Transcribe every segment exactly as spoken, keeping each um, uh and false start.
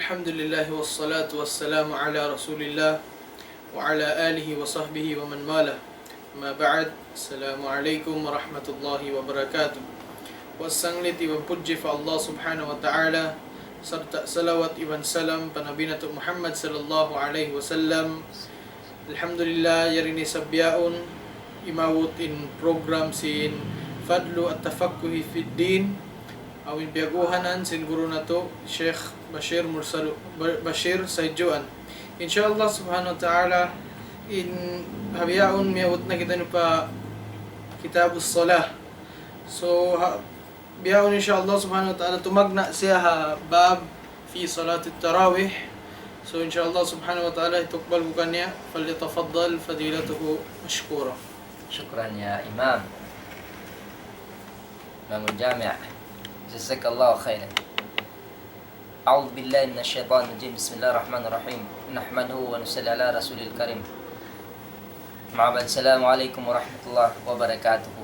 الحمد لله والصلاة والسلام على رسول الله وعلى آله وصحبه ومن والاه. أما بعد، السلام عليكم ورحمة الله وبركاته. Wasanglit iban pudji pa Allah Subhanahu wa Ta'ala, sarta' salawat iban salam pa Nabi natu' Muhammad sallallahu alayhi wasallam. Alhamdulillah, yari na isab bihaun, imabut in program sin Fadlu at-Tafaqquhi fid Din, awn piyag-uhanan sin guru natu', Sheikh Bashir Mursalu-, Ba-, Bashir Said Juan. Insha Allah Subhanahu wa Ta'ala, in ha bihaun miyabut na kitaniyu pa Kitabus Salah. So, ha, bihaun insha Allah Subhanahu wa Ta'ala tumagna' siya ha bab fi salatit tarawih. So, insha Allah Subhanahu wa Ta'ala hitukbal ku kaniya, فليتفضل فضيلته مشكورا. شكرا يا إمام. إمام الجامع. جزاك الله خيرا. أعوذ بالله من الشيطان الرجيم. بسم الله الرحمن الرحيم. نحمده ونصلي على رسوله الكريم. أما بعد، السلام عليكم ورحمة الله وبركاته.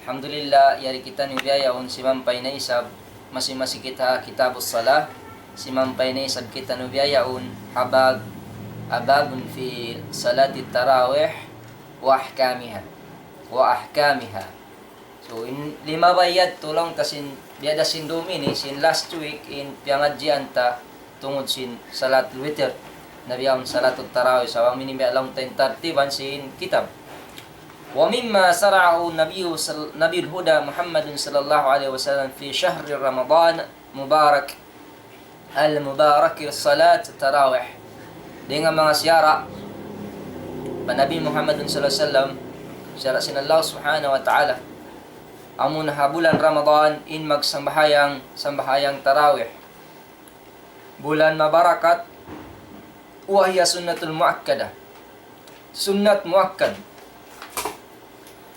Alhamdulillah, yari kitaniyu bihaun simampay na isab, masi-masi kita Kitabus Salah, simampay na isab kitaniyu bihaun ha bab, ha babun fi salatit tarawih wa ahkamiha. Wa ahkamiha. So, in lima bayad tulang ta sin, biya' da sin dum ini, sin last week, in piyangadjian ta, tungud sin salatul witr, na biya' awn salatul tarawih, sabab ini biya' laung ta in tartiban sin kitab. ومما شرعه النبي صل-، نبي الهدى محمد صلى الله عليه وسلم في شهر رمضان مبارك المبارك صلاة التراويح. Dayn ha manga siyara' pa Nabi Muhammadun sallallahu alayhi wasallam, siyara' sin Allah Subhanahu wa Ta'ala. Amun ha bulan Ramadan in magsambahayang, sambahayang tarawih. Bulan mabarakat, وهي سنة مؤكدة. Sunnat muakkad.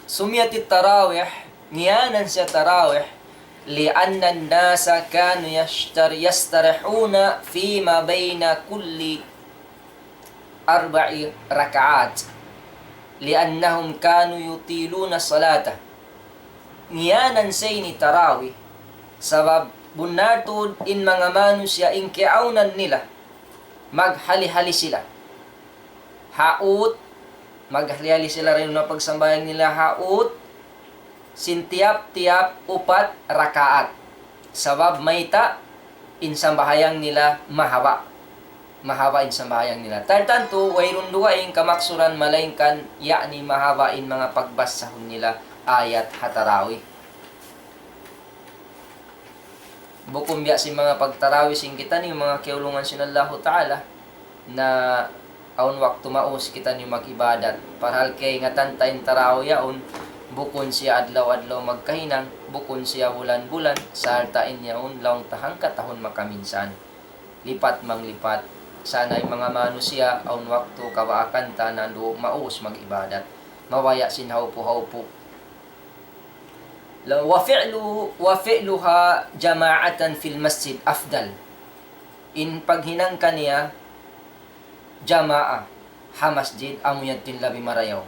سميت التراويح, ngiyanan siya tarawih, لأن الناس كانوا يشتر-، يستريحون فيما بين كل أربع ركعات، لأنهم كانوا يطيلون الصلاة. Ngiyanan siya ini tarawih, sabab bunnal tuud in manga manusiya' in kiyaawnan nila, maghali-hali sila. Haut, maghali-hali sila dayn ha pagsambahayang nila haut, sin tiyap-tiyap upat rakaat. Sabab mayta', in sambahayang nila mahaba'. Mahaba' in sambahayang nila. Tantu, wayruun dugaing kamaksuran malaingkan, ya'ni mahaba' in manga pagbasahun nila ayat ha tarawih. Bukun biya' sin manga pagtarawih sin kitaniyu, manga kiyaulungan sin Allahu Ta'ala, na awn waktu maus kitaniyu mag-ibadat. Parhal kaingatan ta in tarawih yaun, bukun siya adlaw-adlaw magkahinang, bukun siya bulan-bulan, sarta' in yaun laung ta hangka tahun makaminsan. Lipat manglipat. Sa' na in manga manusiya', awn waktu kabaakan ta na du maus mag-ibadat. Mabaya' sin haupu-haupu. La-, وفعل-، وفعلها جماعة في المسجد أفضل. In paghinang kaniya jamaa ha masjid amu yadtu in labi marayaw.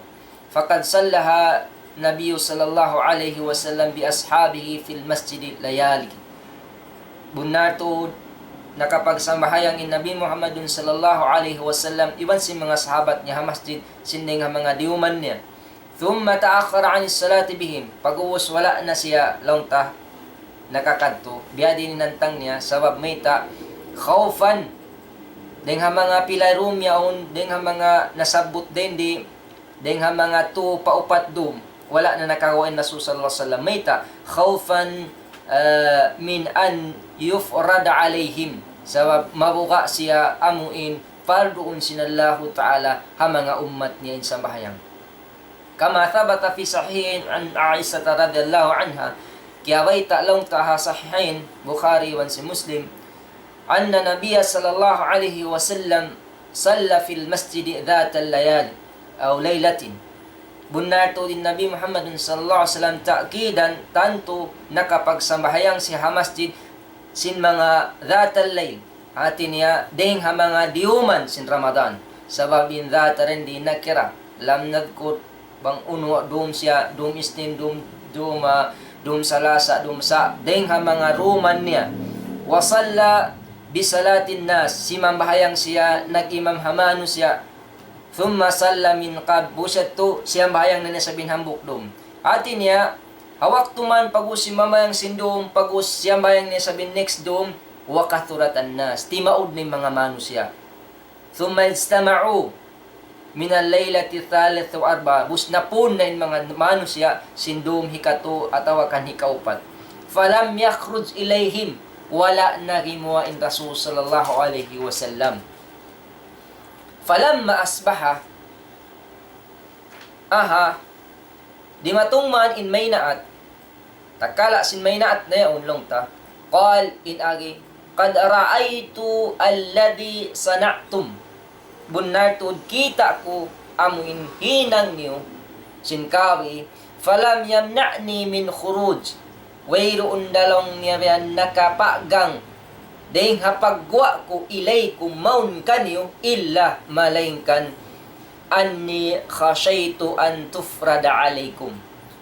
فقد صلاها النبي صلى الله عليه وسلم بأصحابه في المسجد ليالي. Bunnal tuud nakapagsambahayang in Nabi Muhammadun sallallahu alayhi wasallam iban sin manga sahabat niya ha masjid sin dayn ha manga diyuman niya. ثم تأخر عن الصلاة بهم. Pag'ubus wala' na siya laung ta nakakadtu. Biyadiin in hantang niya, sabab mayta', خوفا. Dayn ha manga pila dum yaun, dayn ha manga nasabbut dayn di, dayn ha manga tu pa upat dum. Wala' na nakawa' in Rasul sallallahu alayhi wasallam. Mayta', خوفا, ah, من أن يفرض عليهم. Sabab mabuga' siya amu in parduun sin Allahu Ta'ala ha manga ummat niya in sambahayang. كما ثبت في صحيح عن عائشة رضي الله عنها. Kiyabayta' laung ta ha Sahihayn, Bukhari iban sin Muslim, أن النبي صلى الله عليه وسلم صلى في المسجد ذات ليلة أو ليلة. Bunnal tuud in Nabi Muhammadun sallallahu alayhi wasallam ta'kidan tantu nakapagsambahayang siya ha masjid sin manga ذات الليل. Hati niya, dayn ha manga diyuman sin Ramadan. Sabab in ذات dayn di nakira. لم نذكر bang unu dum siya, dum Isnin, dum, dum, ah, dum Salasa, dum sa, dayn ha manga diyuman niya. وصلى بصلاة الناس, simambahayang siya, nag-imam ha manusiya'. ثم صلى من قبل, ubus yadtu, siyambahayang na niya isab in hambuuk dum. Hāti niya, ha waktu mayan pag'ubus simambahayang sin dum, pag'ubus siyambahayang niya isab in next dum, وكثرت الناس, timaud na in manga manusiya'. ثم اجتمعوا من الليلة الثالثة والأربعين, ubus napun na in manga manusiya' sin dum hikatu atawa kan hikaupat. فلم يخرج إليهم, wala' na gimuwa' in Rasul sallallahu alayhi wasallam. فلما أصبح, aha, dimatung mayan in maynaat, tatkala sin maynaat na yaun laung ta, قال, in agi, قد رأيت الذي صنعتم. Bunnal tuud kita' ku amu in hinang niyu sin kawi, فلم يمنعني من خروج. Wayruun da laung niya biya' nakapagang dayng ha pagguwa' ku إليكم mawn kaniyu, إلا, malaingkan, أني خشيت أن تفرض عليكم.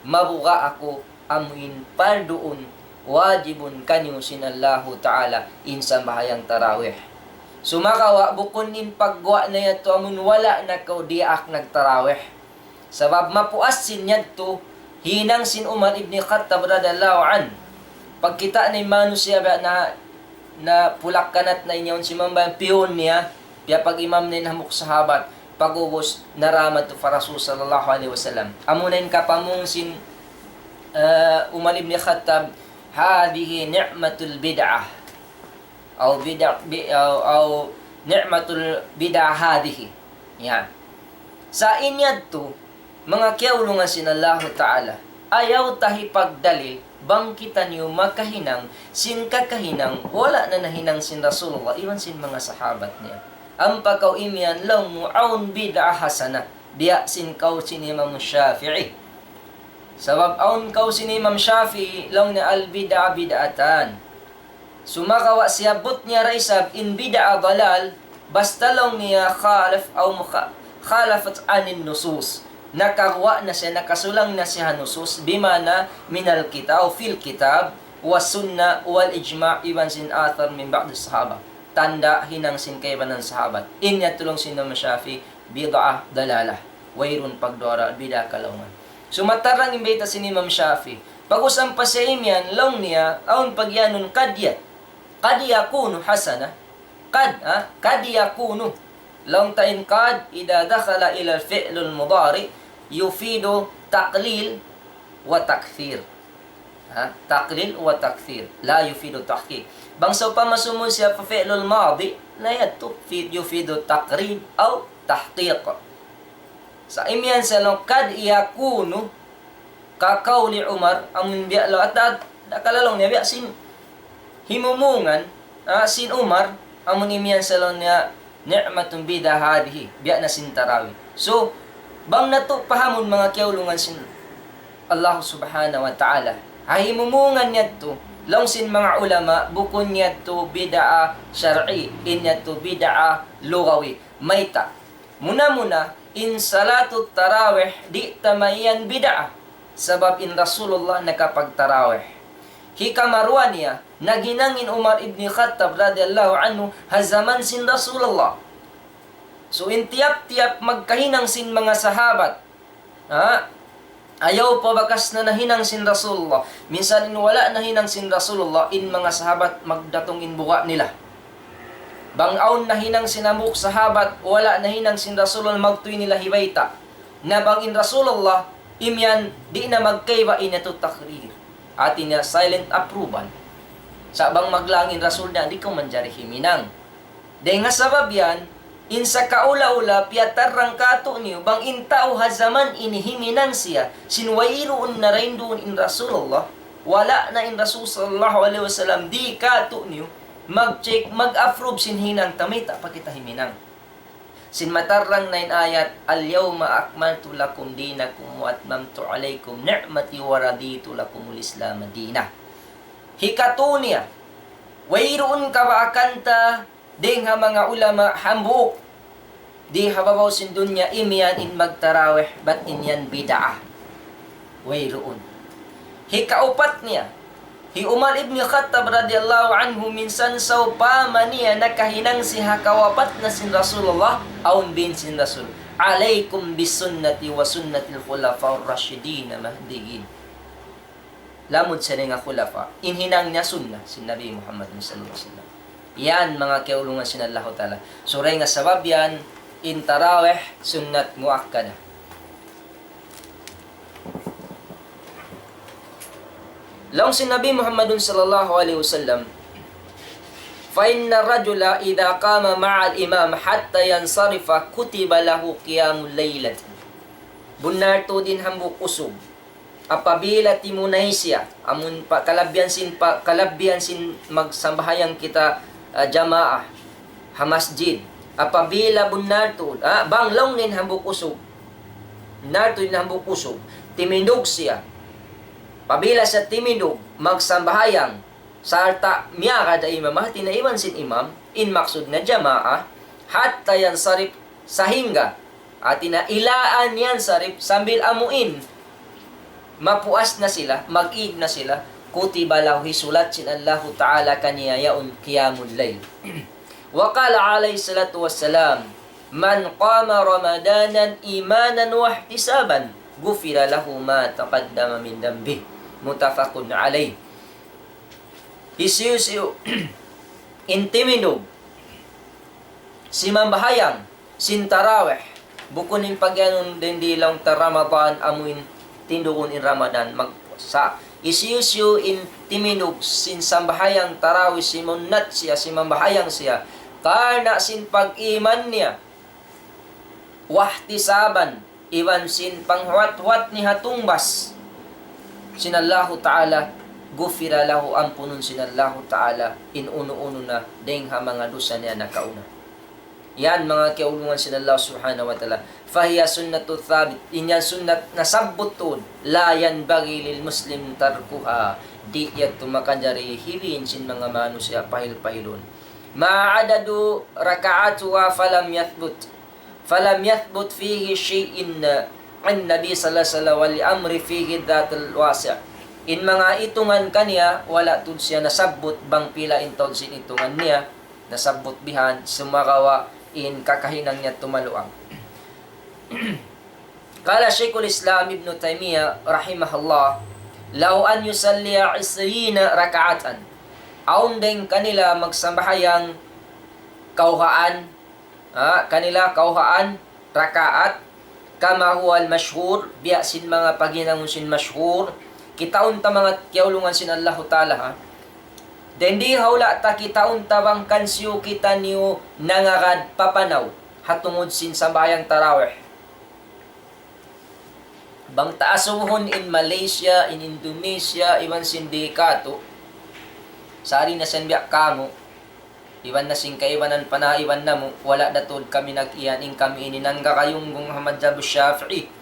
Mabuga' aku amuin parduun, wajibun kaniyu sin Allahu Ta'ala in sambahayang tarawih. Sumagawa' bukun in pagguwa' na yadtu amun wala' na kaw diyaak nagtarawih. Sabab mapuas sin yadtu hinang sin Umar ibn Khattab radiyallahu anhu. Pagkita' niya in manusiya' biya' na, na pulak-kanat na in yaun simambahayang piyun niya, piyapag-imam niya in hambuuk sahabat, pag'ubus nara madtu pa Rasul sallallahu alayhi wasallam. Amuna in kapamung sin, eh, Umar ibn Khattab, هذه نعمة البدعة. أو بدع، ب-، أو، أو نعمة البدعة هذه. Yan. Sa' in yadtu, manga kiyaulungan sin Allahu Ta'ala, ayaw ta hipagdalil, bang kitaniyu makahinang sin kakahinang wala' na nahinang sin Rasulullah iban sin manga sahabat niya. Ampa kaw imiyan laung mu awn bid'ah hasanah, biya' sin kaw sin Imam Shafi'i. Sabab awn kaw sin Imam Shafi'i laung niya البدع بدعتان. Sumagawa' siyabbut niya da isab in bid'ah dalal, basta laung niya khalaf aw mukha-, خالفت عن النصوص. Nakaguwa' na siya, nakasulang na siya ha nusus, بمعنى من الكتاب، في الكتاب والسنة والإجماع, iban sin athar من بعض الصحابة. Tanda' hinang sin kaibanan sahabat. In yadtu laung sin Imam Shafi'i, bid'ah dalalah. Wayruun pagduwa-duwa, bid'ah kalaungan. Sumatarang in bayta' sin Imam Shafi'i. Pag-usal pa siya imiyan, laung niya, awn pagiyanun قد ي-، قد يكون حسنة. قد, ha? قد يكون. Laung ta in قد إذا دخل إلى الفعل المضارع يفيد تقليل وتكثير. Ha? تقليل وتكثير. لا يفيد تحقيق. Bang sawpama sumūd siya pa fi'lul madi, na yadtu fi-, يفيد تقريب أو تحقيق. Sa' imiyan siya laung قد يكون كقول عمر, amun biya' laung, at, at, da kalaung niya biya' sin himumungan, ah, sin Umar, amun imiyan siya laung niya نعمة البدعة هذه, biya' na sin tarawih. So, bang natu' pahamun manga kiyaulungan sin Allah Subhanahu wa Ta'ala, ha himumungan yadtu, laung sin manga ulama, bukun yadtu bid'ah shar'i, in yadtu bid'ah lugawi. Mayta'? Muna-muna, in salatut tarawih, di' ta mayan bid'ah. Sabab in Rasulullah nakapagtarawih. Hikaruwa niya, naghinang in Umar ibn Khattab radiyallahu anhu ha jaman sin Rasulullah. So, in tiyap-tiyap magkahinang sin manga sahabat, ha? Ayaw pa bakas na nahinang sin Rasulullah. Minsan in wala' nahinang sin Rasulullah, in manga sahabat magdatung in buga' nila. Bang awn nahinang sin hambuuk sahabat, wala' nahinang sin Rasulullah, magtuy nila hibayta'. Na bang in Rasulullah, imiyan, di' na magkaiba, in yadtu takrir. Hāti niya silent approval. Sa' bang maglaung in Rasul niya, di' kaw manjari himinang. Dayn ha sabab yan, in sakaula-ula, piyatarrang kātu'niyu, bang in tau ha jaman ini himinang siya, sin wayruun na dayn duun in Rasulullah, wala' na in Rasul sallallahu alayhi wasallam, di' kātu'niyu, mag-check, mag-approve sin hinang ta, mayta' pa kita himinang. Sin matarrang na in ayat, اليوم أكملت لكم دينكم وأتممت عليكم نعمتي ورضيت لكم الإسلام دينا. Hikatu niya, wayruun kabaakan ta, dayn ha manga ulama hambuuk, di ha babaw sin dunya imiyan in magtarawih, bat in yan bid'ah. Wayruun. Hikaupat niya, Hi Umar ibn Khattab radiyallahu anhu minsan sawpama niya nakahinang siya ha kawapat na sin Rasulullah, awn bin sin Rasul, "Alaykum bisunnati wa sunnatil khulafa'ir rashidin mahdiyyin." Lamud siya dayn ha khulafa. In hinang niya sunnah sin Nabi Muhammad sallallahu alayhi wasallam. Yan, manga kiyaulungan sin Allahu Ta'ala. So, dayn ha sabab yan, in tarawih, sunnat muakkada. Laung sin Nabi Muhammadun sallallahu alayhi wasallam, فإن الرجل إذا قام مع الإمام حتى ينصرف كتب له قيام ليلة. Bunnal tuud in hambuuk usug. Apabila timunay siya, amun pa, kalabihan sin, pa, kalabihan sin magsambahayang kita, ah, jamaah, ha masjid. Apabila bunnal tuud, ah, bang laung niya in hambuuk usug. Bunnal tuud in hambuuk usug. Timindug siya. Apabila siya timindug, magsambahayang, sarta' miyagad ha imam, hati niya iban sin imam, in maksud niya jamaah, حتى ينصرف, sahingga, hati niya ila an yansarif, sambil amu in mapuas na sila, mag-ig na sila, كتب له, hisulat sin Allahu Ta'ala kaniya yaun qiyamul layl. وقال عليه الصلاة والسلام: من قام رمضان إيمانا واحتسابا غفر له ما تقدم من ذنبه. متفق عليه. Hisiyu-siyu in timindug, simambahayang sin tarawih, bukun in pagiyanun dayn di laung ta Ramadan, amu in tindugun in Ramadan, mag-, sa-, hisiyu-siyu in timindug sin sambahayang tarawih, simunnat siya, simambahayang siya, karna' sin pag-iman niya, واحتسابا, iban sin panghuwat-huwat niya ha tungbas sin Allahu Ta'ala, غفر له, ampunun sin Allahu Ta'ala in unu-unu na dayn ha manga dusa niya nakauna. Yan, manga kiyaulungan sin Allah Subhanahu wa Ta'ala. فهي سنة ثابتة. In yan sunnat nasabbut tuud. لا ينبغي للمسلم تركها. Di' yadtu makajari hiliin sin manga manusiya' pahil-pahilun. ما عدد ركعاتها فلم يثبت، فلم يثبت فيه شيء عن النبي صلى الله عليه وسلم، والأمر فيه ذات الواسع. In manga itungan kaniya, wala' tuud siya nasabbut bang pila in taud sin itungan niya, nasabbut bihan, sumagawa' in kakahinang niya tumaluag. قال شيخ الإسلام ابن تيمية رحمه الله: لو أن يصلي عشرين ركعة. Awn dayn kanila magsambahayang kawhaan, ha, kanila kawhaan rakaat, كما هو المشهور, biya' sin manga paghinangun sin mashhur, kitaun ta manga kiyaulungan sin Allahu Ta'ala, ha. Dayn di ha hula' ta kitaun ta bang kansiyu kitaniyu nangagad papanaw ha tungud sin sambahayang tarawih. Bang ta asubuhun in Malaysia, in Indonesia, iban sin di katu', sari na sin biya' kamu', iban na sin kaibanan panaiban namu', wala' da tuud kami nag-iyan, in kami ini nanggagayunggung ha madhab Shafi'i.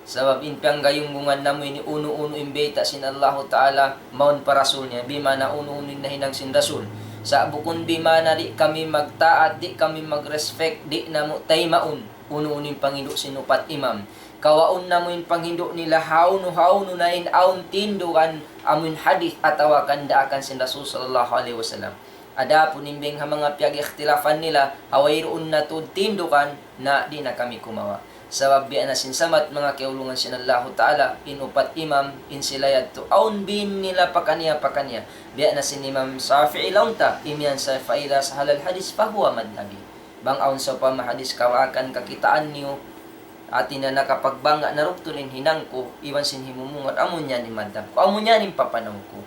Sabab in piyanggayunggungan namu' ini unu-unu in bayta' sin Allahu Ta'ala, mawn pa Rasul niya, bimana unu-unu in nahinang sin Rasul. Sa' bukun bimana di' kami magtaat, di' kami mag-respect, di' namu' taymaun unu-unu in panghindu' sin upat imam. Kawaun namu' in panghindu' nila hawnu-hawnu na in awn tindugan amun hadith atawa kandaakan sin Rasul sallallahu alayhi wasallam. Adapun in bang ha manga piyag-ikhtilafan nila, ha wayruun na tuud tindugan, na di' na kami kumawa'. Sabab biya' na sin samat manga kiyaulungan sin Allahu Ta'ala, in upat imam, in sila yadtu, awn bin nila pakaniya-pakaniya. Biya' na sin Imam Shafi'i laung ta, imiyan sa فإذا صح الحديث فهو مذهبي. Bang awn sawpama hadis kawaakan kakitaan niyu, hati niya nakapagbangga' na rugtul in hinang ku, iban sin himumungan, amu niya in madhab ku, amu niya in papanaw ku.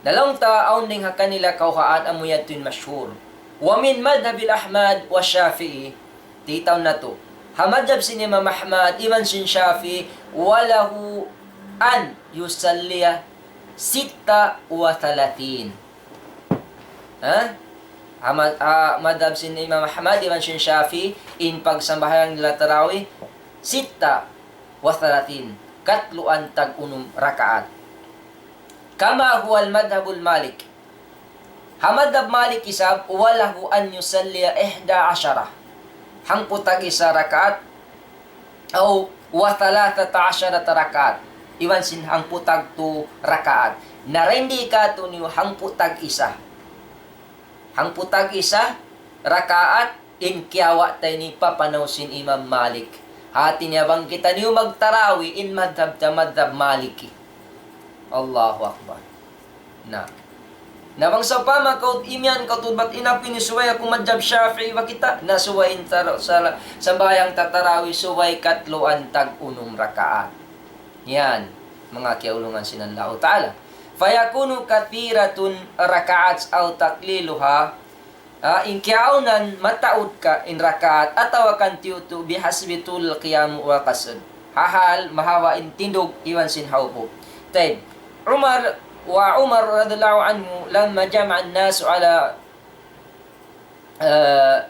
Na laung ta awn dayn ha kanila kawhaan amu yadtu in mashhur. ومن مذهب أحمد والشافعي, titaun natu'. Ha madhab sin Imam Ahmad, iban sin Shafi'i, وله أن يصلي ست وثلاثين. Ha? Ha ma-, ha madhab sin Imam Ahmad, iban sin Shafi'i, in pagsambahayang nila tarawih, ستة وثلاثين, katluan tag-unum rakaat. كما هو المذهب المالك. Ha madhab Malik isab, وله أن يصلي إحدى عشرة. Hangpu' tag-isa rakaat, أو وثلاثة عشرة ركعة. iban sin hangpu' tagtu rakaat. Na dayn di katu' niyu hangpu' tag-isa. Hangpu' tag-isa rakaat in kiyawa' ta ini pa panaw sin Imam Malik. Hati niya bang kitaniyu magtarawi in madhab ta madhab Maliki. Allahu Akbar. Na. Na bang sawpama kaw imiyan kaw tuud bat in aku ini subay aku madhab Shafi'i ba kita, na subay in tar-, sala-, sambahayang ta tarawi subay katluan tag unum rakaat. Yan, manga kiyaulungan sin Allahu Ta'ala. فيكون كثيرة ركعات أو تقليلها. Ah, in kiyaunan mataud ka in rakaat atawa kan tiyutu' بحسب طول القيام والقصد. Ha hal mahaba' in tindug iban sin hawpu'. Tayyib. Umar, وعمر رضي الله عنه لما جمع الناس على, ah,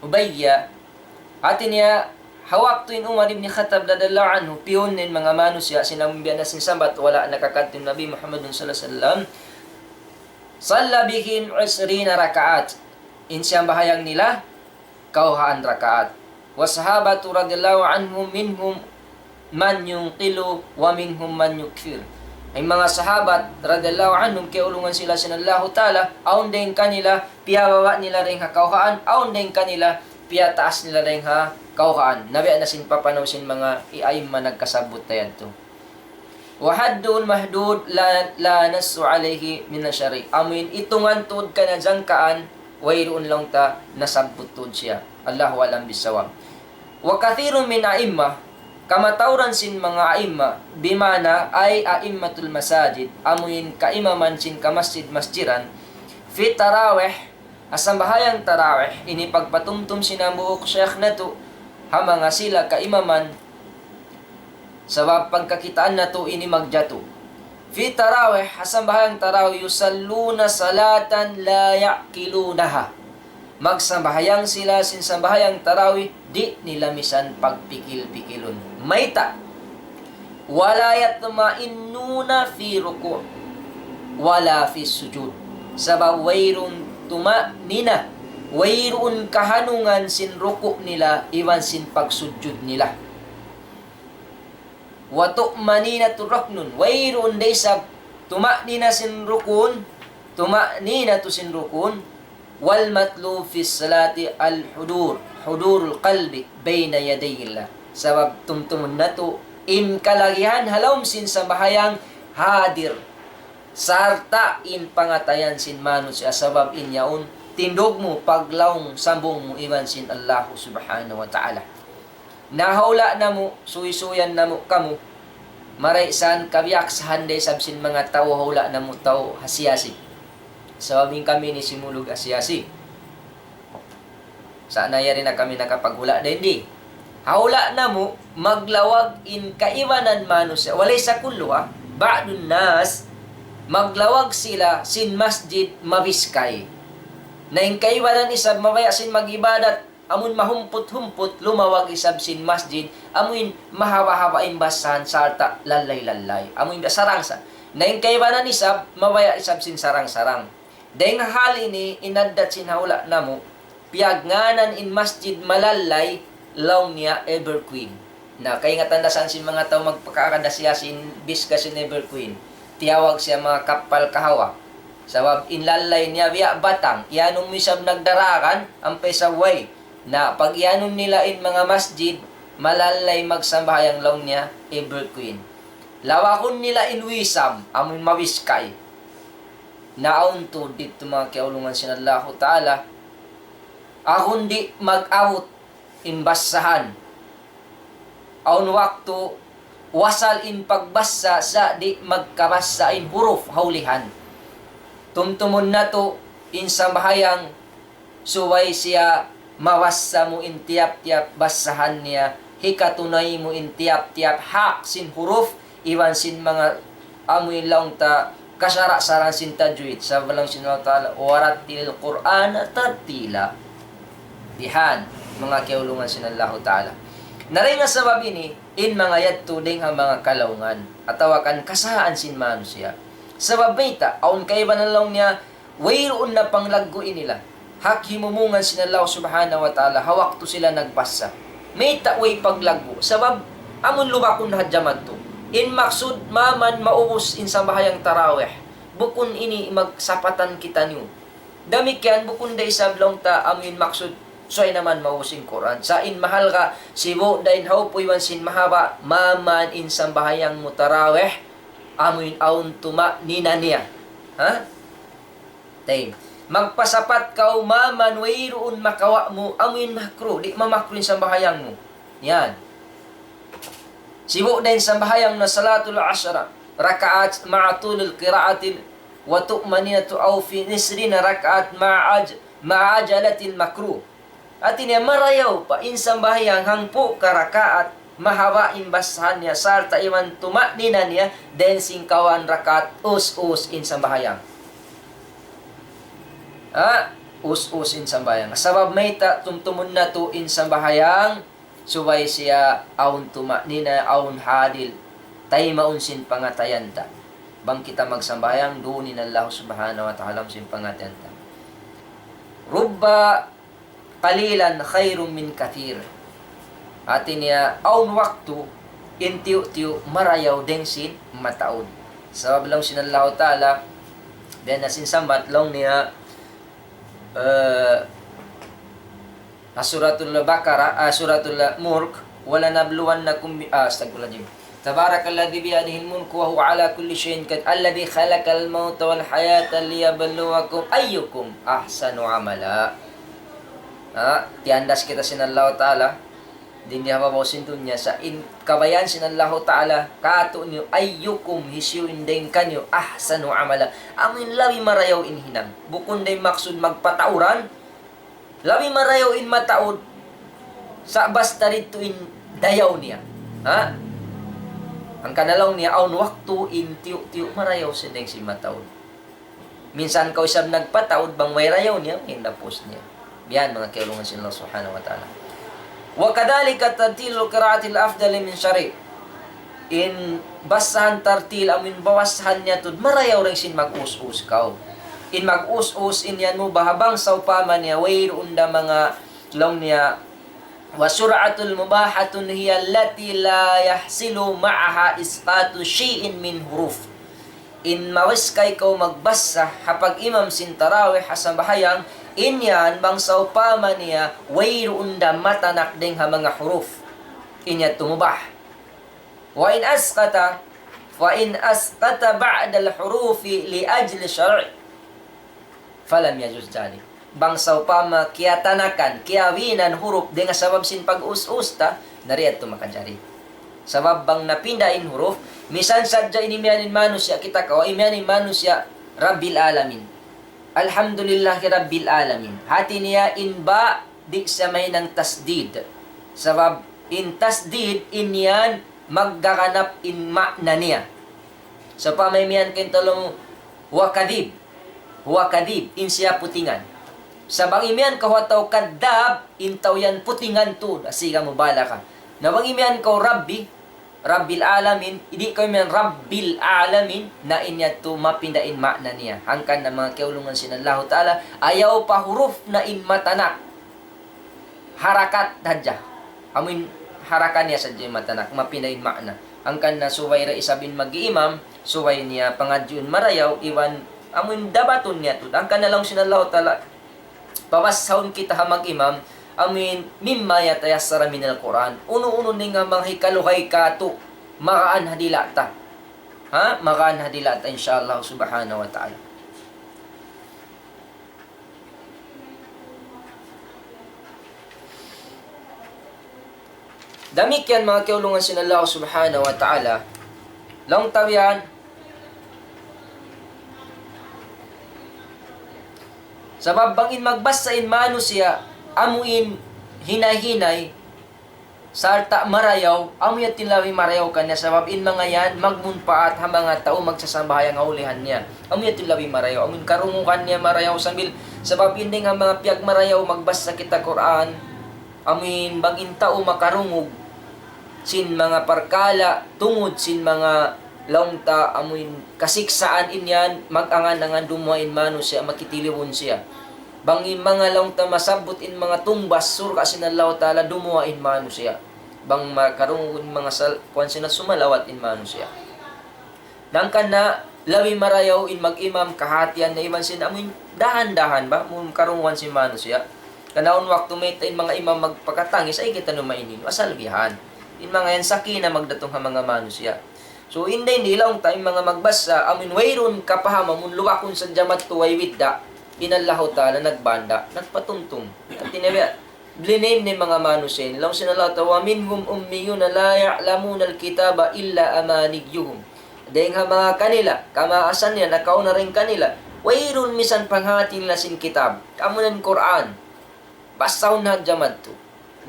Ubayya, hati niya, ha waktu in Umar ibn Khattab radiyallahu anhu, piyun in manga manusiya', sin amun biya' na sin sambat, wala' nakakadtu in Nabi Muhammadun sallallahu alayhi wasallam, صلى بهم عشرين ركعة. In siyambahayang nila, kawhaan rakaat. والصحابة رضي الله عنهم منهم من يقلّ ومنهم من يكثر. In manga sahabat, radiyallahu anhum, kiyaulungan sila sin Allahu Ta'ala, awn dayn kanila, piyababa' nila dayn ha kawhaan, awn dayn kanila, piyataas nila dayn ha kawhaan. Na biya' na sin papanaw sin manga i-, a'imma nagkasabbut na yadtu. وحد محدود لا، لا نص عليه من الشرع. Amu in itungan tuud ka na jangkaan, wayruun laung ta nasabbut tuud siya. الله أعلم بالصواب. وكثير من أئمة, kamatauran sin manga a'imma, بمعنى أي أئمة المساجد, amu in kaimaman sin kamasjid-masjiran, في التراويح, ha sambahayang tarawih, ini pagpatumtum sin hambuuk shaykh natu', ha manga sila kaimaman, sabab pagkakitaan natu' ini magjatu. في التراويح, ha sambahayang tarawih, يصلون صلاة لا يعقلونها. Magsambahayang sila sin sambahayang tarawih, di' nila misan pagpikil-pikilun. Mayta'? ولا يطمئنون في الركوع ولا في السجود. Sabab wayruun tuma'nina, wayruun kahanungan sin ruku' nila, iban sin pagsujud nila. والطمأنينة ركن, wayruun da isab tuma'nina sin rukun, tuma'ninatu sin rukun, والمطلوب في الصلاة الحضور، حضور القلب بين يدي الله. Sabab tumtumun natu', in kalagihan ha lawm sin sambahayang hadir, sarta' in pangatayan sin manusiya', sabab in yaun tindug mu, paglaung sambung mu iban sin Allahu Subhanahu wa Ta'ala. Na ha hula' namu', suysuyan namu' kamu. Marayaw sa' kabiyaksahan da isab sin manga tau ha hula' namu' tau ha siyasi. Sabab in kami ini simulug ha siyasi. Sa' na yari na kami nakapaghula' dayn di. Ha hula' namu', maglawag in kaibanan manusiya'. وليس كلها, بعض الناس, maglawag sila sin masjid mabiskay. Na in kaibanan isab mabaya' sin mag-ibadat, amun mahumput-humput, lumawag isab sin masjid, amun mahaba'-haba' in basahan sarta' lallay-lallay. Amun sarang-sa-, na in kaibanan isab, mabaya' isab sin sarang-sarang. Dayn ha hal ini, in addat sin ha hula' namu', piyagngānan in masjid malallay, laung niya Evergreen. Na, kaingatan da isab sin manga tau magpakaagad da siya sin biskay sin Evergreen. Tiyawag siya manga kappal kahawa. Sabab in lallay niya biya' batang, iyanun mu isab nagdaragan, ampa isab way. Na, pag-iyanun nila in manga masjid, malallay magsambahayang laung niya, Evergreen. Lawakun nila in Wisham, amun mabiskay. Na awn tuud didtu manga kiyaulungan sin Allahu Ta'ala. Awn di' mag-abut in basahan. Awn waktu wasal in pagbasa sa' di' magkabasa in huruf ha ulihan. Tumtumun natu' in sambahayang subay siya mabasa mu in tiyap-tiyap basahan niya, hikatunay mu in tiyap-tiyap hak sin huruf, iban sin manga amu in laung ta kasara'-saraan sin tajwid, sabab laung sin Allah Ta'ala, ورتل القرآن ترتيلا. Dihan, manga kiyaulungan sin Allahu Ta'ala. Na dayn ha sabab ini, in manga yadtu dayn ha manga kalaungan, atawa kan kasahaan sin manusiya'. Sabab mayta', awn kaibanan laung niya, wayruun na panglaggu' nila. Hak himumungan sin Allah Subhanahu wa Ta'ala, ha waktu sila nagbasa. Mayta' way paglaggu', sabab amun lubakun hadja madtu. In maksud maman maubus in sambahayang tarawih. Bukun ini magsapatan kitaniyu. Damikkiyan bukun da isab laung ta amu in maksud subay na man maubus in Qur'an. Sa' in mahalga', sibu' da in hawpu' iban sin mahaba', maman in sambahayang mu tarawih, amu in awn tuma'nina niya. Ha? Tayyib. Magpasapat kaw maman wayruun makawa' mu, amu in makruh, di' mamakruh in sambahayang mu. Yan. Sibu' da in sambahayang na salatul ashra rakaat ma'a tulil qiraatil wa tu'maninatu aw fi nisrina rakaat ma'a aj-, ma'a ajalatil makruh. Hati niya marayaw pa in sambahayang hangpu' ka rakaat, mahaba' in basahan niya, sarta' iban tuma'nina niya, dayn sin kawhaan rakaat, us-us in sambahayang. Ha? Us-us in sambahayang. Sabab mayta' tumtumun natu' in sambahayang, subay siya awn tuma'nina, awn hadil, taymaun sin pangatayan ta. Bang kita magsambahayang, duun in Allah subhanahu wa ta'ala sin pangatayan ta. Rubba qalilan khairun min kathir. Hati niya, awn waktu, in tiyu'-tiyu' marayaw dayn sin mataud. Sabab laung sin Allahu Ta'ala, biya' na sin sambat, laung niya, eh, ha Suratul Baqarah, ah, Suratul Mulk, ولنبلونكم ب-، ah, astagfirullahaladzim. تبارك الذي بيده الملك وهو على كل شيء قدير الذي خلق الموت والحياة ليبلوكم أيكم أحسن عملا. Ha, tiyandas kita sin Allahu Ta'ala, dayn di ha babaw sin dunya, sa' in kabayaan sin Allahu Ta'ala, kātu'niyu, ayyukum, hisiyu in dayn kaniyu, ahsanu amala, amu in labi marayaw in hinang. Bukun da in maksud magpatauran, labi marayaw in mataud, sa' basta didtu in dayaw niya. Ha? Hangkan na laung niya, awn waktu in tiyu'-tiyu' marayaw sin dayn sin mataud. Minsan kaw isab nagpataud bang way rayaw niya, way napus niya. Biya' yan manga kiyaulungan sin Allah Subhanahu wa Ta'ala. وكذلك ترتيل القراءة أفضل من شرع. In basahan tartil, amu in basahan niya tuud, marayaw dayn sin mag-us-us kaw. In mag-us-us, in yan mu baha' bang sawpama niya, wayruun da manga laung niya, وسرعة مباحة هي التي لا يحصل معها إسقاط شيء من حروف. In mawiskay kaw magbasa ha pag-imam sin tarawih ha sambahayang, in yan bang sawpama niya wayruun da matanak dayn ha manga huruf. In yan tuud mubah. وإن أسقط، فإن أسقط بعض الحروف لأجل شرع، فلم يجز ذلك. Bang sawpama kiyatanakan, kiyawinan huruf dayn ha sabab sin pag-us-us ta, na di' yadtu makajari. Sabab bang napinda in huruf, misan sadja in imiyan in manusiya' kita kaw, imiyan in manusiya' Rabbil Alamin. Alhamdulillahi Rabbil Alamin. Hati niya in ba di' siya mahinang tasdid. Sabab in tasdid in yan maggaganap in ma'na niya. Sawpama imiyan kaw in tau laung mu, huwa kadhib. Huwa kadhib. In siya putingan. Sa' bang imiyan kaw ha tau kadhab, in tau yan putingan tuud. Siga mubalagha. Na bang imiyan kaw Rabbi, Rabbil Alamin, di' kaw imiyan Rabbil Alamin, na in yadtu mapinda in ma'na niya. Hangkan na manga kiyaulungan sin Allahu Ta'ala, ayaw pa huruf na in matanak. Harakat hadja. Amu in harakat niya sadja in matanak, mapinda in ma'na. Hangkan na subay da isab in mag-iimam, subay niya pangadjiun marayaw, iban amu in dabatun niya tuud. Hangkan na laung sin Allahu Ta'ala, pabasahun kita ha mag-imam, amu in مما تيسر من القرآن. Unu-unu in manga hikaluhay kātu', magaan ha dila' ta. Ha? Magaan ha dila' ta, insya Allah subhanahu wa ta'ala. Damikkiyan manga kiyaulungan sin Allah subhanahu wa ta'ala. Laung ta biya' yan, sabab bang in magbasa in manusiya', amu in hinay-hinay, sarta' marayaw, amu yadtu in labi marayaw kaniya, sabab in manga yan, magmunpaat ha manga tau magsasambahayang ha ulihan niya. Amu yadtu in labi marayaw, amu in karungugan niya marayaw sambil, sabab in dayn ha manga piyagmarayaw, magbasa kita Qur'an, amu in bang in tau makarungug sin manga parkala', tungud sin manga laung ta amu in kasiksaan in yan, mag-angan-angan dumuwaa in manusiya', makitilibun siya. Bang in manga laung ta masabbut in manga tungbas surga' sin Allahu Ta'ala, dumuwaa in manusiya'. Bang makarungug in manga sal-, kuwan sin sumalawaat in manusiya'. Hangkan na labi marayaw in mag-imam kahatihan na iban sin amuin dahan-dahan ba, mu karungugan sin manusiya'. Karna' awn waktu mayta' in manga imam magpakatangis, ayaw kitaniyu mainin. Asal bihan. In manga yan sakina magdatung ha manga manusiya'. So, in dayn di laung ta in manga magbasa, amuin wayruun kapaham, amun lubakun sadja madtu way bidda'. In Allahu Ta'ala nagbanda', nagpatumtum. Hati niya biya', blame in manga manusiya'. Laung sin Allah Ta'ala, ومنهم أميون لا يعلمون الكتاب إلا أمانيهم. Dayng ha manga kanila, kamaasan nila, nakauna dayn kanila, wayruun misan panghati nila sin kitab. Amu na in Qur'an. Basahun hadja madtu.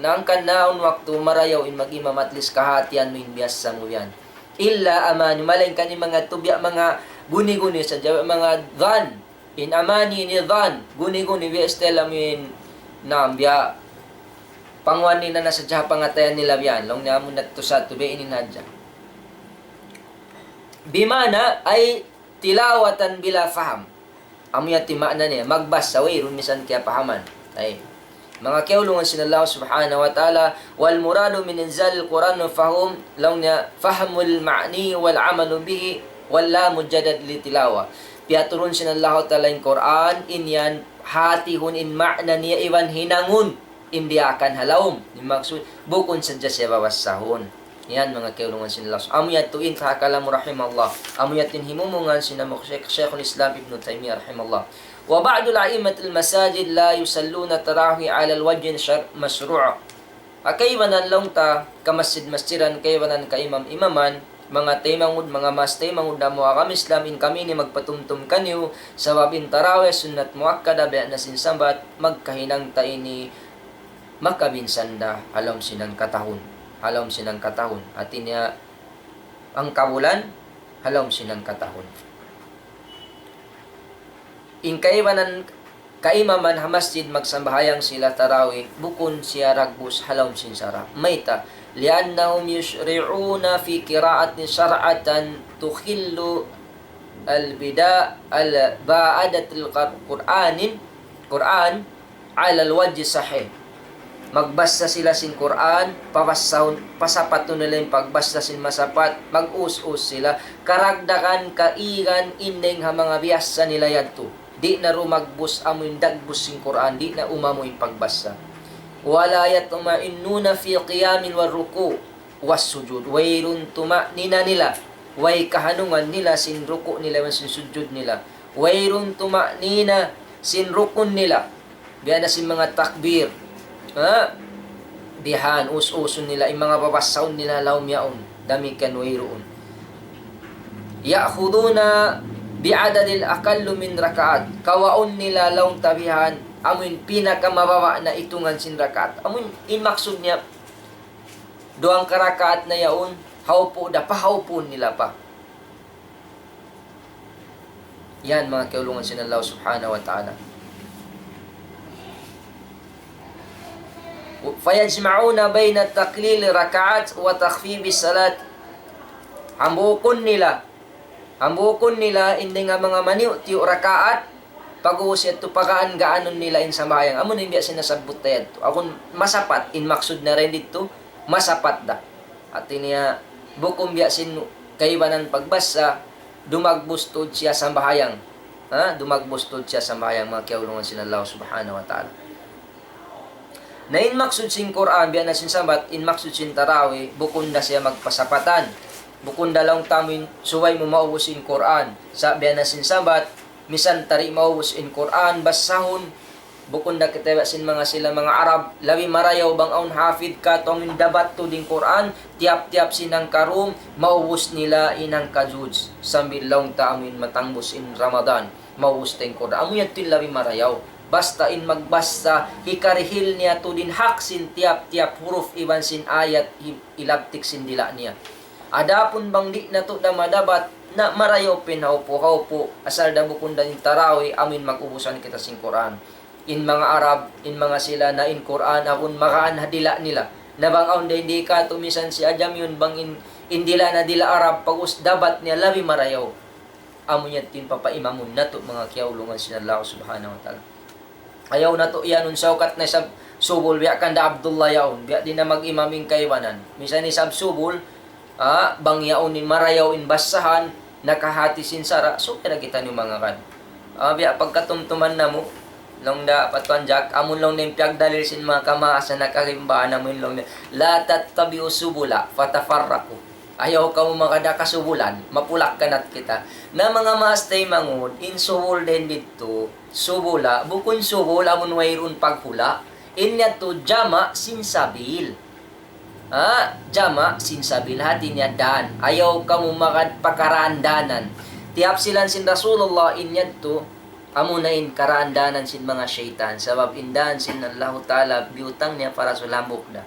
Na hangkan na awn waktu marayaw in mag-imam, at least kahatihan mu in biyassa mu yan. إلا أماني, malaingkan in manga tubiya', manga guni-guni sadja, manga dhan. In amani ini dhan, guni-guni, biya' istilah mu in, naam, biya' panguwan nila na sadja ha pangatayan nila biya' yan. Laung niya amu na tuud sa tuud, biya' ini na hadja. بمعنى أي تلاوة بلا فهم. Amu yadtu in maana niya, magbasa wayruun misan kiyapahaman. Ay. Manga kiyaulungan sin Allah Subhanahu wa Ta'ala, والمراد من إنزال القرآن فهم, laung niya, فهم المعاني والعمل به ولا مجرد التلاوة. Piyaturun sin Allah Ta'ala in Qur'an, in yan hatihun in maana niya iban hinangun in diyaak ha lawm. In maksud, bukun sadja siya babasahun. Yan, manga kiyaulungan sin Allah. Amu yadtu in taha kalamu rahimahullah. Amu yadtu in himumungan sin amu Shaykh, Shaykhul Islam Ibn Taymiyyah rahimahullah. وبعض أئمة المساجد لا يصلون التراويح على الوجه الشر-، المشروع. Ha kaibanan laung ta, kamasjid-masjidan, kaibanan kaimam-imaman, manga taymanghud, manga maas taymanghud ha agama Islam, in kami ini magpatumtum kaniyu, sabab in tarawih sunnat muakkada, biya' na sin sambat, magkahinang ta ini makabinsan da ha lawm sin hangkatahun. Ha lawm sin hangkatahun. Hati niya, hangkabulan, ha lawm sin hangkatahun. In kaibanan kaimaman ha masjid magsambahayang sila tarawih, bukun siya dagbus ha lawm sin sara'. Mayta'? لأنهم يشرعون في قراءة سرعة تخل البدا-، البعادة القر-، قرآن، قرآن على الوجه الصحيح. Magbasa sila sin Qur'an, pabasahun, pasapatun nila in pagbasa sin masapat, mag-us-us sila, karagdagan, kaigan, in dayng ha manga biyasa nila yadtu. Di' na dumagbus amu in dagbus sin Qur'an, di' na umamu in pagbasa. ولا يطمئنون في القيام والركوع والسجود. Wayruun tuma'nina nila, way kahanungan nila sin ruku' nila, iban sin sujud nila. Wayruun tuma'nina sin rukun nila. Biya' na sin manga takbir. Ha? Bihan, us-usun nila, in manga babasahun nila ha lawm yaun. Damikkiyan wayruun. يأخذون بعدد أقل من ركعات. Kawaun nila laung ta bihan, amu in pinakamababa' na itungan sin rakaat. Amu in, in maksud niya, duwang ka rakaat na yaun, haupu' da, pahaupuun nila pa. Yan, manga kiyaulungan sin Allah Subhanahu wa Ta'ala. فيجمعون بين تقليل الركعات وتخفيف الصلاة. Hambuukun nila. Hambuukun nila in dayng ha manga maniyu'-tiyu' rakaat, pag-ubus yadtu pagaan-gaanun nila in sambahayang. Amu na in biya' sin nasabbut ta yadtu. Agun masapat, in maksud na dayn didtu, masapat da. Hati niya, bukun biya' sin kaibanan pagbasa, dumagbus tuud siya sambahayang. Ha? Dumagbus tuud siya sambahayang, manga kiyaulungan sin Allah Subhanahu wa Ta'ala. Na in maksud sin Qur'an, biya' na sin sambat, in maksud sin tarawih, bukun da siya magpasapatan. Bukun da laung ta amu in subay mu maubus in Qur'an. Sa' biya' na sin sambat, misan ta di' maubus in Qur'an, basahun, bukun da kita biya' sin manga sila, manga Arab, labi marayaw bang awn hafid katu' amu in dabat tuud in Qur'an, tiyap-tiyap sin hangka dum, maubus nila in hangka juz. Sambil laung ta amu in matangbus in Ramadan, maubus ta in Qur'an. Amu yadtu in labi marayaw. Basta in magbasa, hikarihil niya tuud in hak sin tiyap-tiyap huruf iban sin ayat hi-, hilabtik sin dila' niya. Adapun bang di' natu' da madabat, na marayaw pa in haupu'-haupu', asal da bukun da in tarawih, amu in mag-ubusan kita sin Qur'an. In manga Arab, in manga sila na in Qur'an, agun magaan ha dila' nila. Na bang awn da in di' katu' misan si Ajamiyun, bang in, in dila' na dila' Arab, pag-ubus dabat niya, labi marayaw. Amu yadtu in papaimamun natu', manga kiyaulungan sin Allah Subhanahu wa Ta'ala. Ayaw natu' iyanun saukat na isab, Subul, biya' kanda Abdullah yaun, biya' di' na mag-imam in kaibanan. Misan isab subul, ah, bang yaun in marayaw in basahan, nakahati sin sara', subay na kitaniyu mangagad. Ah, biya' pagkatumtuman namu', laung da Patuan Jack, amun laung niya in piyagdalil sin manga kamaasan na karimba, amun laung niya, لا تتبعوا السبل فتفرقوا. Ayaw kamu magad ha kasubulan, mapulak-kanat kita. Na manga maas taymanghud, in subul dayn didtu, subula, bukun subul amun wayruun paghula', in yadtu jama' sin sabil. Ha? Jama' sin sabil, hati niya dan. Ayaw kamu magad pa karaan-danan. Tiyapsilan sin Rasulullah in yadtu, amuna in karaan-danan sin manga saytan. Sabab in dan sin Allahu Ta'ala, biyutang niya pa Rasul hambuuk da.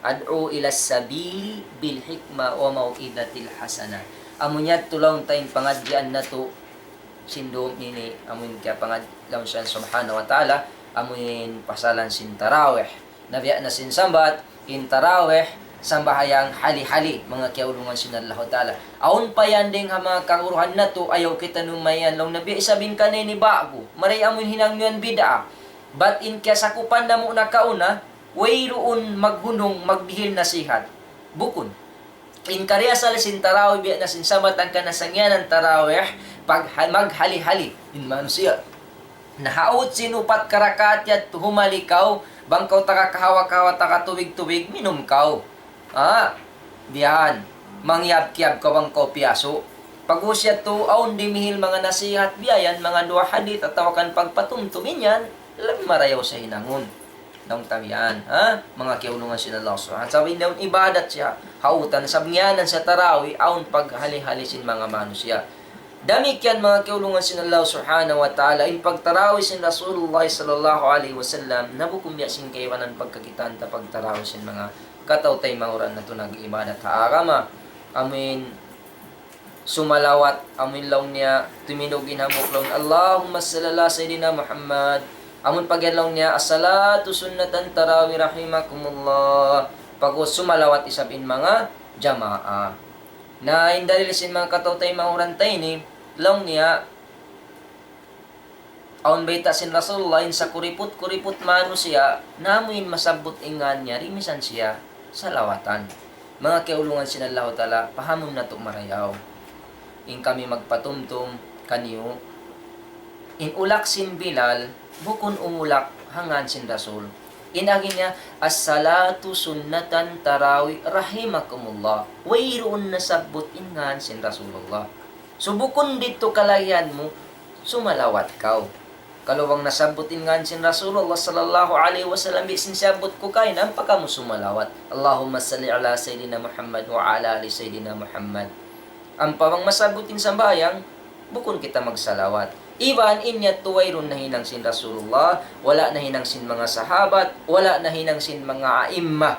ادع إلى السبيل بالحكمة والموعظة الحسنة. Amu yadtu laung ta in pangadjian natu' sin dum ini, amu in kiyapangad-, laung siya subhanahu wa ta'ala, amu in pasalan sin tarawih. Na biya' na sin sambat, in tarawih, sambahayang hali-hali, manga kiyaulungan sin Allahu Ta'ala. Awn pa yan dayng ha manga kaguruhan natu', ayaw kitaniyu mayan laung na biya' isab in kaniya ini ba'gu. Mari amu in hinang niyu yan bid'a. Bat in kiyasakupan namu' nakauna, wayruun maghunung magdihil nasihat. Bukun. In kariasal sin tarawih biya' na sin sambat hangkan na sangyanan tarawih, pag-, maghali-hali in manusiya'. Na ha awut sin upat ka rakaat yadtu humali kaw, bang kaw taga kahawa-kahawa, taga tubig-tubig, minum kaw. Ah, biya' yan. Mangyab-kiyab kaw bang kaw piyasu'. Pag'ubus yadtu, awn dimihil manga nasihat, biya' yan, manga duwa hadith, atawa kan pagpatumtum in yan, labi marayaw sa hinangun. Laung ta biya' yan, ha? Manga kiyaulungan sin Allah Subhanahu. Sabab in yaun ibadat siya, ha awutan, sabab ngiyanan siya tarawih, awn paghali-hali sin manga manusiya'. Damikkiyan manga kiyaulungan sin Allah Subhanahu wa Ta'ala, in pagtarawih sin Rasulullah sallallahu alayhi wasallam, na bukun biya' sin kaibanan pagkakitaan ta pagtarawih sin manga kataw-taymanghuran natu' nag-ibadat ha agama. Amuin sumalawat, amuin laung niya, tumindug in hambuuk laung, اللهم صل على سيدنا محمد. Amun pagyan laung niya, الصلاة سنة التراويح رحمكم الله. Pag'ubus sumalawat isab in manga jamaa. Na in dalil sin manga kataw-taymanghuran ta ini, laung niya, awn bayta' sin Rasulullah, in sakuriput-kuriput manusiya', na amu in masabbut in ngan niya, di' misan siya salawatan. Manga kiyaulungan sin Allahu Ta'ala, pahamun natu' marayaw. In kami magpatumtum kaniyu, in ulak sin Bilal, bukun umulak ha ngan sin Rasul. In agi niya, الصلاة سنة التراويح رحمكم الله. Wayruun nasabbut in ngan sin Rasulullah. So, bukun didtu kalagihan mu, sumalawat kaw. Kalu bang nasabbut in ngan sin Rasulullah sallallahu alayhi wasallam, di' sin siyabbut ku kaina, ampa kamu sumalawat. اللهم صل على سيدنا محمد وعلى آل سيدنا محمد. Ampa bang masabbut in sambahayang, bukun kita magsalawat. Iban in yadtu wayruun nahinang sin Rasulullah, wala' nahinang sin manga sahabat, wala' nahinang sin manga a'imma.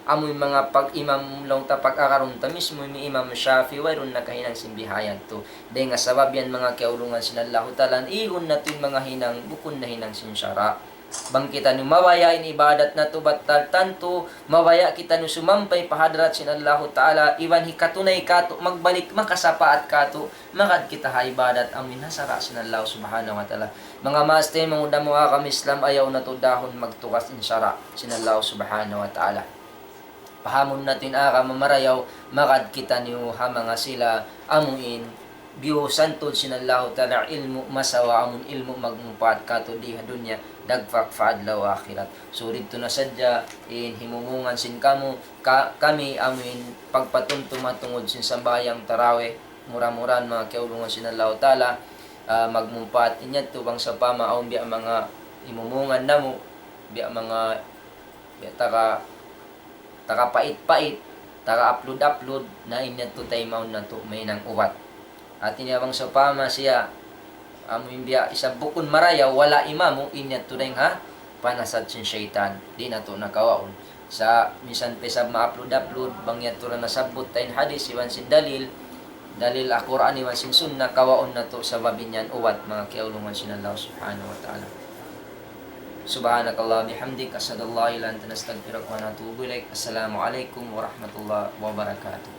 Amu in manga pag-imam laung ta pag-agarun ta mismu, in Imam Shafi'i, wayruun nakahinang sin bihayan tu. Dayn ha sabab yan manga kiyaulungan sin Allahu Ta'ala, igun natu' in manga hinang, bukun nahinang sin sara'. Bang kitaniyu mabaya' in ibadat natu' batal tantu, mabaya' kitaniyu sumampay pa hadarat sin Allahu Ta'ala, iban hikatunay katu', magbalik, makasapaat katu', magad kita ha ibadat amuin ha sara' sin Allah Subhanahu wa Ta'ala. Manga maas taymanghud ha agama Islam, ayaw natu' dahun magtugas in sara' sin Allah Subhanahu wa Ta'ala. Pahamun natu' in agama marayaw, magad kitaniyu ha manga sila amuin biyusan tuud sin Allahu Ta'ala ilmu' masawa, amun ilmu' magmumpaat katu' di ha dunya, dagpak pa adlaw akhirat. So, didtu na sadja in himumungan sin kamu, ka-, kami amuin pagpatumtum ha tungud sin sambahayang tarawih, mura-murahan manga kiyaulungan sin Allahu Ta'ala, ah, magmumpaat in yadtu bang sawpama awn biya' manga himumungan namu', biya' manga, biya' taga, taga pait-pait, taga upload-upload, na in yadtu taymaun natu' mahinang ubat. Hati niya bang sawpama siya, amu in biya' isab bukun marayaw, wala' imamu, in yadtu dayn ha panasat sin saytan, di' natu' na kawaun. Sa' minsan pa isab ma-upload-upload, bang yadtu ra nasabbut ta in hadith, iban sin dalil, dalil ha Qur'an, iban sin sunnah, kawaun natu' sabab in yan ubat, manga kiyaulungan sin Allah Subhanahu wa Ta'ala. سبحانك اللهم وبحمدك، أشهد أن لا إله إلا أنت، نستغفرك ونتوب إليك. السلام عليكم ورحمة الله وبركاته.